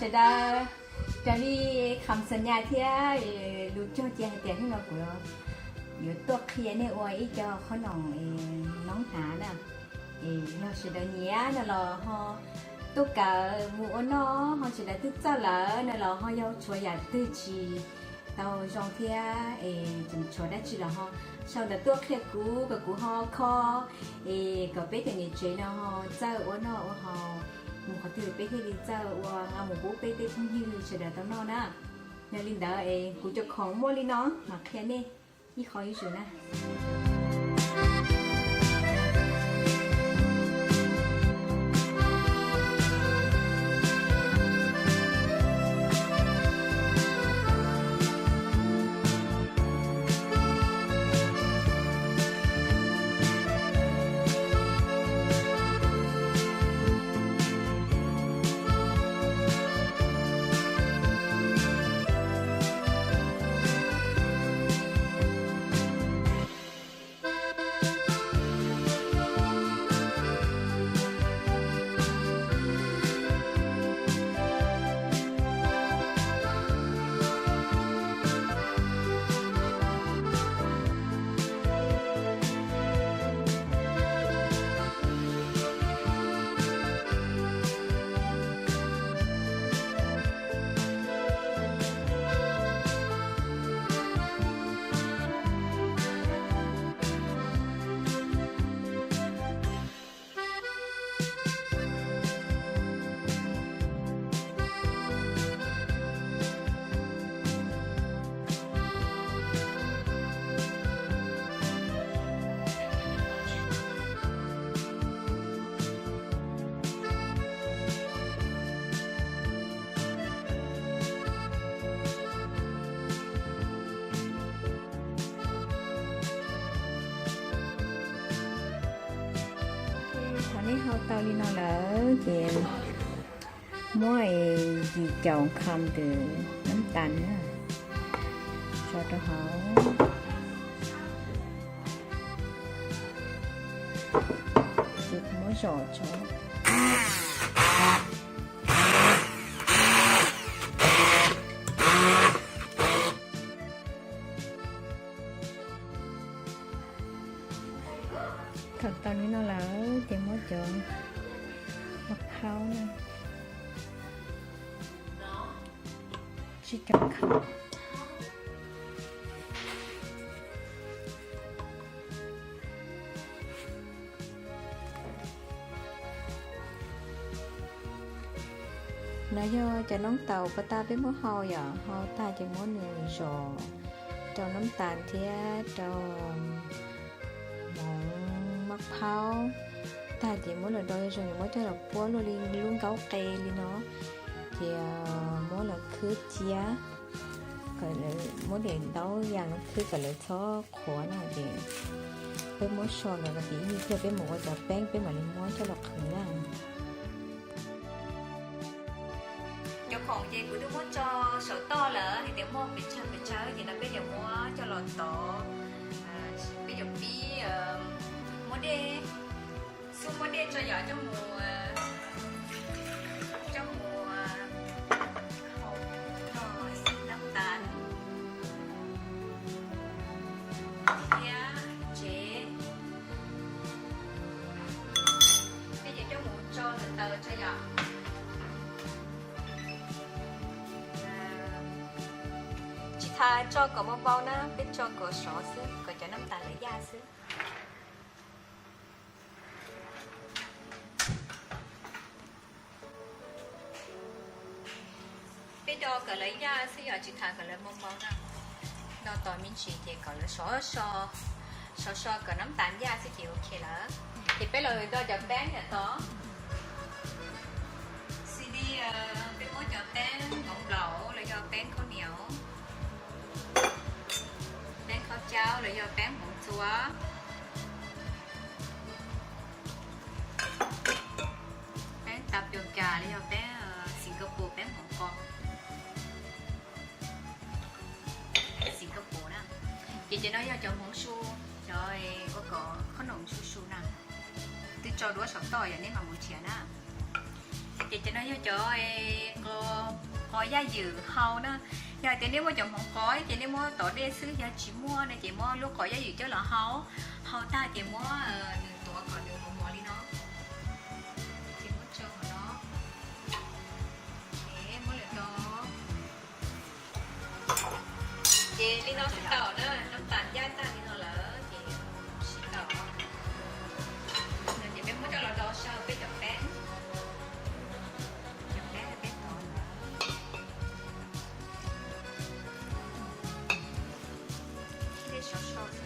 Sawv daws, raws li kham xas nyas thiab lus cog cia hais tias hnub no kuv yuav tuaj qhia nej ua ib co qhob noom noob hnav na. Es yog sawv daws nyiam no los ho tuaj kawm mus ua noj, ho sawv daws twb txawj lawm no los ho yog tshuav yam twg tsis tau zoo thiab es tseem tshuav dab tsi los ho sau ntawv tuaj qhia kuv kom kuv ho kho es kom peb cov niam tsev no ho txawj ua noj ua haus mus qhov twg peb thiaj li txawj ua nqa mus pub peb tej phooj ywg sawv daws tau noj na. Yog li ntawd es kuv cov khoom muaj li no mas qhia nej ib qho ib zaug na. Thaum nej hau tau li no lawm ces muab yim caum kham ntawm nab tas na, tso rau hauv, ces muab zom tso. Kham tau li no lawm ces muab cov maj phaub na, sib cog kham. No yog cov noob taum pas tas peb muab hau yom, hau tag ces muab nws zom rau nab tas thiab rau hmoov maj phaub tag ces muab los do zoo, muab coj los puab luaj li lub nkaub qe li no, ces muab los khwb cia, muab daim ntaub yas no khwb kom lawv txhob qhuav na, ces peb muab so ntawd los ces ib pliag peb mus ua cov peeb peb mam li muab coj los qhwv na. Cov khoom ces kuv twb muab tso saum toj lawm hais tias muaj pes tsawg pes tsawg ces no peb yuav muab coj los tov, peb yuav pib muab dej, xub muab dej tso yom, coj mus, coj mus hau rau nab tas thiab tsev. Peb yuav coj mus tso taws taws tso yom. Tsis tas tso kom npau npau na, peb tso kom sov xwb, kom cov nab tas lawv yaj xwb. Peb do kom lawv yaj xwb yom, tsis tas kom lawv npau npau na. Do tos me ntsis ces kom lawv sov so, sov so kom nab tas yaj xwb ces ok lawm. Ces peb los do cov peeb yom tod. Xws li peb muab cov peeb npaum nplaum los yog peeb khaub niam, peeb khaub caub los yog peeb hmoov txua, peeb tapioca los yog peeb Singapore, peeb hmoov qos Singapore na. Ces cov no yog cov hmoov su, cov ua kom qhob noom su su na. Twb tso duab saum toj yom, nej mam mus nrhiav na. Ces cov no yog cov qos yaj ywm hau na. Yog hais tias nej muaj cov hmoov qos ces nej muab tov dej xwb, yog tsis muaj no ces muab lub qos yaj ywm coj los hau. Hau tag ces muab nws tuav kom nws mos mos li no, ces muab tso hauv no. Muab lawm tau. Ces li no xwb tau na, nab tas ncaj tag li no lawm ces siv tau. Ces peb muab coj los rau saum peb cov peeb, cov peeb peb tov ntawd, dej sov so xwb.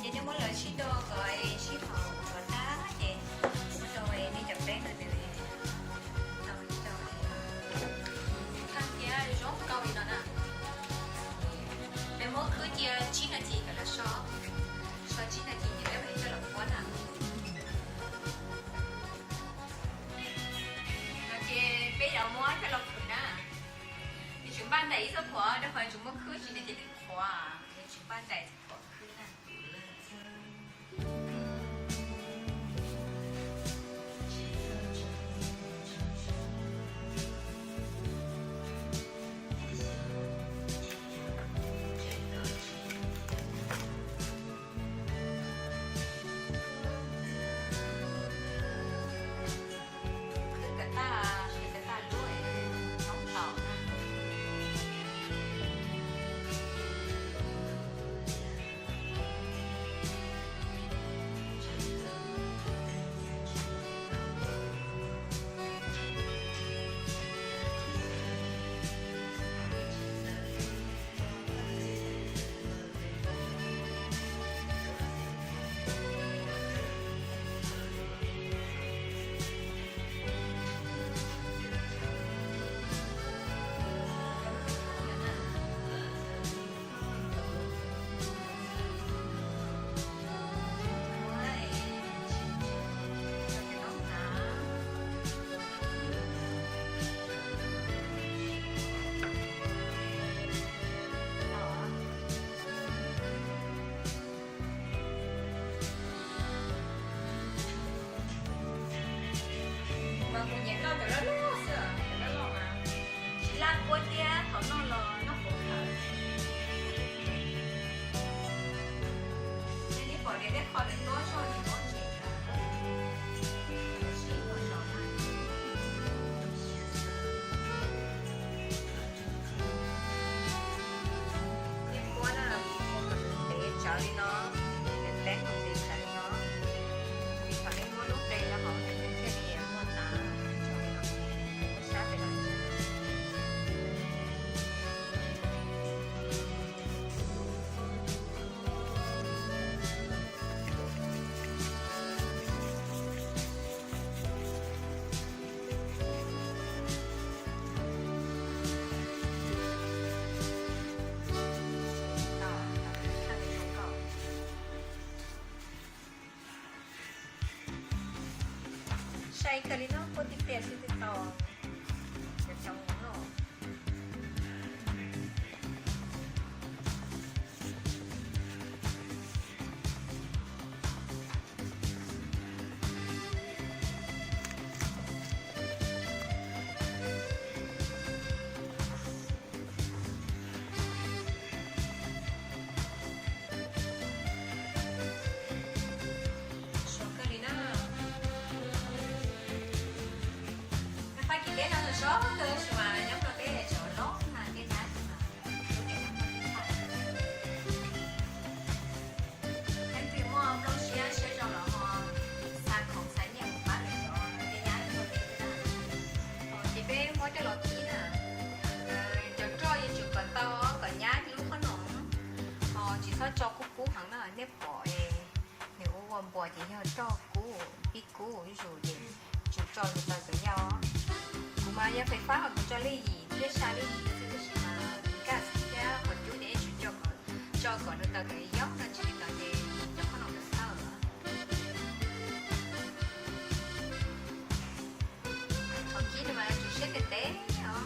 Ces nej muab lawv sib do kom sib haum kom tag ces muab rau nej cov peeb no nws tau rau thaj cia zoo nkauj li no na. Peb muab khwb cia tsib nas this kom lawv so, so tsib nas this ces peb mam li coj los qhuav na. No ces peb yuav muab coj los qhwv na. Yuav tsum npaj ntais ib txoj phuam rau qhov yuav tsum muab khwb tsis nws ces nws qhuav, yuav tsum npaj ntais txoj phuam khwb na. Khwb kom tag, khwb kom tag lub noob taum na. Mas kuv nyiam noj cov loj loj xwb, cov loj loj mas tsis laj kua thiab, thaum noj los noj qhuav khaws. Nej pom tias tej qho lawv tuab zog li no ces sib ua zog na. Tej muab na, muab kom ntev tsawv li no, ntev kom ntev tsawv li no. Ces thaum nej muab lub qe rau hauv ces nws thiaj li muaj tav, sab pem no. Sai kawg li no, puab tib pliag xwb twb tau cov cov mus noj. Tab sis mas nyob rau peb cov loj mas tej nyab ces mas lub niam nyob rau peb txhais. Leej twg muaj nplooj siab siab zoo los ho xa khoom xa nyiaj mus pab lawv cov tej nyab rau peb na. Ces peb muab coj los kib na. Cov roj yuav tsum kom tau kom nyab lub qhob noom, ho tsis txhob tso kub kub heev na, nej pom nws ua ua npuas ces yog roj kub, pib kub zuj zus ces tsum tso mus taws kom yau. Kuv mas yog fais fab mas kuv tso lej yim thiab, sa lej yim xwb, tab sis mas gas thiab qhov cub ces tsum tso kom nws taws kom yau no, tsis li ntawd ces cov qhob noom tawm tawj. Qhov kib no mas tsum siab ntev ntev os.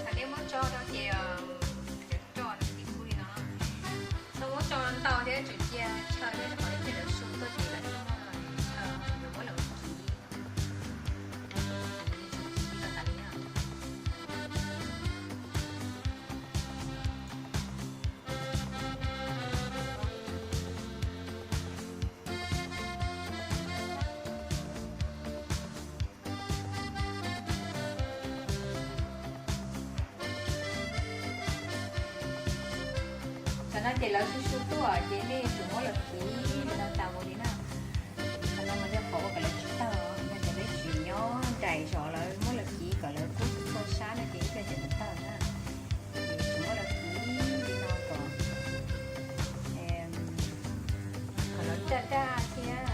Thaum nej muab tso rau ces cov roj nws tib kub li no. Txhob muab tso ntau thiab, tsum cia chaw thiab, rau qhov cia lawv su tuaj ces lawv chaw yuav muab lawv kib. Tsum kib kom tas li na. Tam no ces lawv su su tuaj ces nej tsum muab lawv kib li no tas mus li na. Qhov no mas yog qhov ua kom lawv tsis tawg, yog tias peb tsis nyob nraim zov lawv, muab lawv kib kom lawv kub txhua sab no ces ib pliag ces lawv tawg na. Ces tsum muab lawv kib li no kom, kom lawv daj daj thiab.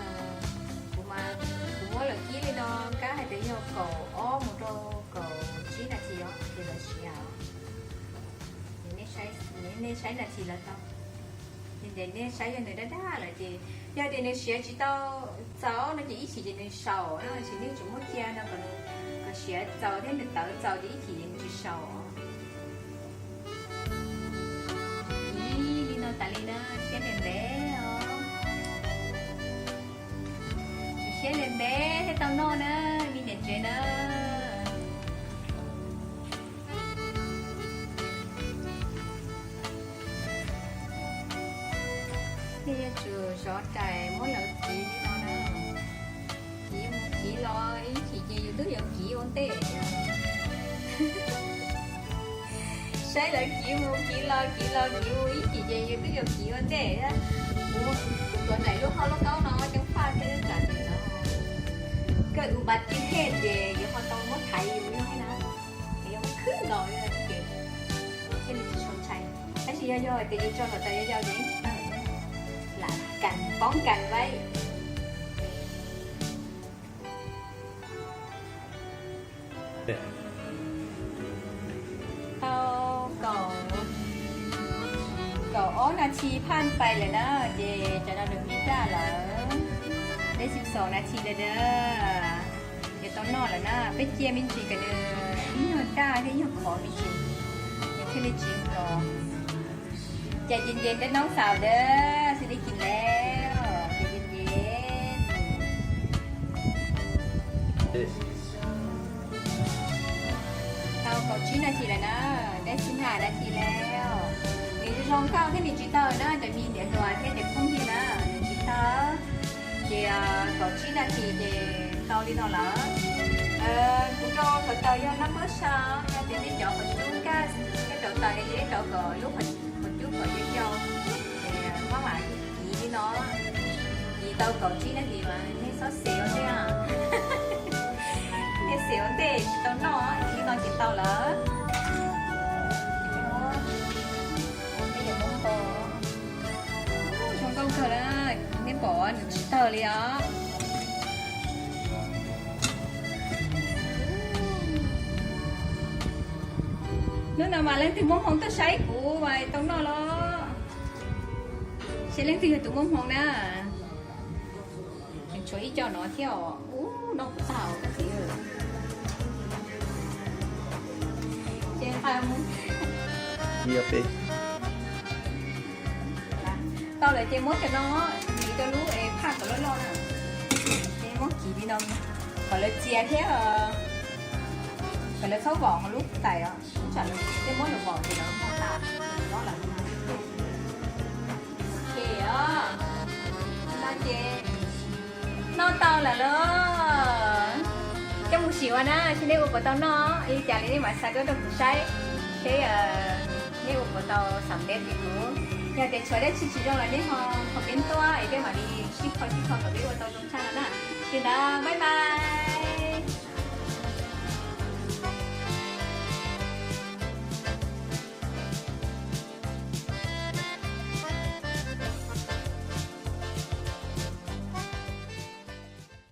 Kuv mas kuv muab lawv kib li no, kab hais tias yog kaum ob mus rau kaum tsib nas this os ces lawv siav. Nej saib nas this lawv tau, nej saib yog nws daj daj lawm ces, yog tias nws siav tsis tau txaus no ces ib chim ces nws saum no, ces nej tsum muab cia no kom nws, kom siav txaus thiab nws tawv txaus ces ib chim ces nws tsis saum. Kib li no tas li na, siab ntev ntev os. Tsum siab ntev ntev thiaj tau noj na, me niam tsev na. Nej yuav tsum zov rais muab lawv kib li no na. Kib mus kib los ib chim ces yus twb yuav kib ua ntej. Saib lawv kib mus kib los kib los kib mus ib chim ces yus twb yuav kib ua ntej. Kuv, kuv tuav nraim lub hauv lub kaub no cov faj thiab tsam ces no kawg ua pas tiv hej ces yus ho tau muab thaiv yus yog na. Es yog khwb los ces thiaj li tsis tshua ntshai. Tab sis yog yog tias yus tso kom tau yau yau ces yeej tsis tawg, lam kas poob kas vaib. Tau kaum, kaum ob nas this phaj pais lawm na, ces cov no nws pib daj lawm. Deb xis xaum nas this lawm na, ces tau noj lawm na. Peb cia me ntsis kom nws ib nyuag daj thiab ib nyuag khov me ntsis, nws thiaj li tsis nkos. Ces ces nce nce rab noob xaus dawb xwb li kis lawm, ces ces nce. Tau kaum tsib nas this lawm na, deb xib hna nas this lawm. Nws zoo nkauj thiab nws tsis tawg na, cov me niam hluas thiab cov phooj ywg na, nws tsis tawg. Ces kaum tsib nas this ces tau li no lawm. Kuv rau qhov taws yog nab npawb sa, yog tias nej cov qhov cub kaj, nej rau taws nej rau kom lub qhov cub kom yau yau, ces maj mam kis li no. Kis tau kaum tsib nas this mas nej txhob xev ua ntej, nej xev ua ntej tsis tau noj, kis li no ces tau lawm. Zoo nkauj kawg na, nej pom nws tsis tawg li os. Hnub no mas leej twg muaj hmoo tuaj saib kuv mas tau noj los, seb leej twg yog tus muaj hmoo na. Tshuav ib co no thiab os. Ub, noj puas tag os koj txiv. Ces nqa mus. Tau lawm ces muab cov no kis rau lub es phaj kom loj loj na. Ces muab kis li no. Kom lawv txias thiab, kom lawv txhob vom hauv lub tais os, ib tsam lawv tej muab lawv vom ces lawv muag tas, lawv lob lawm. Ok os, no ces noj tau lawm los. Coj mus sim ua na, seb neb ua puas tau noj, ua li cas li nej mam xa tuaj rau kuv saib, seb neb ua puas tau xam ntev li kuv. Yog tias tshuav dab tsi tsis zoo los nej ho comment tuaj es peb mam li sib kho sib kho kom peb ua tau zoo tshaj no na. Li ntawd, bye bye.